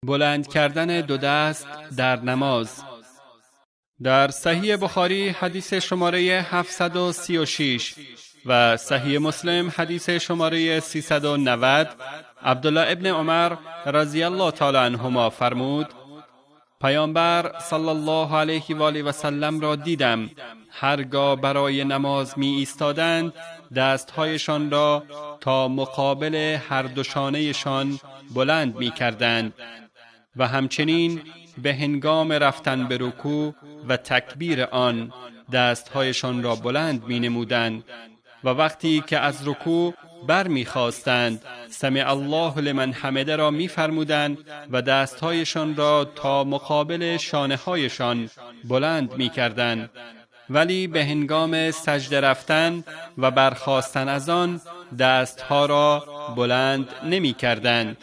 بلند کردن دو دست در نماز. در صحیح بخاری حدیث شماره 736 و صحیح مسلم حدیث شماره 390، عبدالله ابن عمر رضی الله تعالی عنهما فرمود: پیامبر صلی الله علیه و آله و سلم را دیدم هرگاه برای نماز می ایستادند، دستهایشان را تا مقابل هر دو شانهشان بلند می کردند و همچنین به هنگام رفتن به رکوع و تکبیر آن دستهایشان را بلند می نمودند و وقتی که از رکوع بر می خواستند، سمع الله لمن حمده را می فرمودند و دستهایشان را تا مقابل شانه هایشان بلند می کردند، ولی به هنگام سجده رفتن و برخاستن از آن دستها را بلند نمی کردند.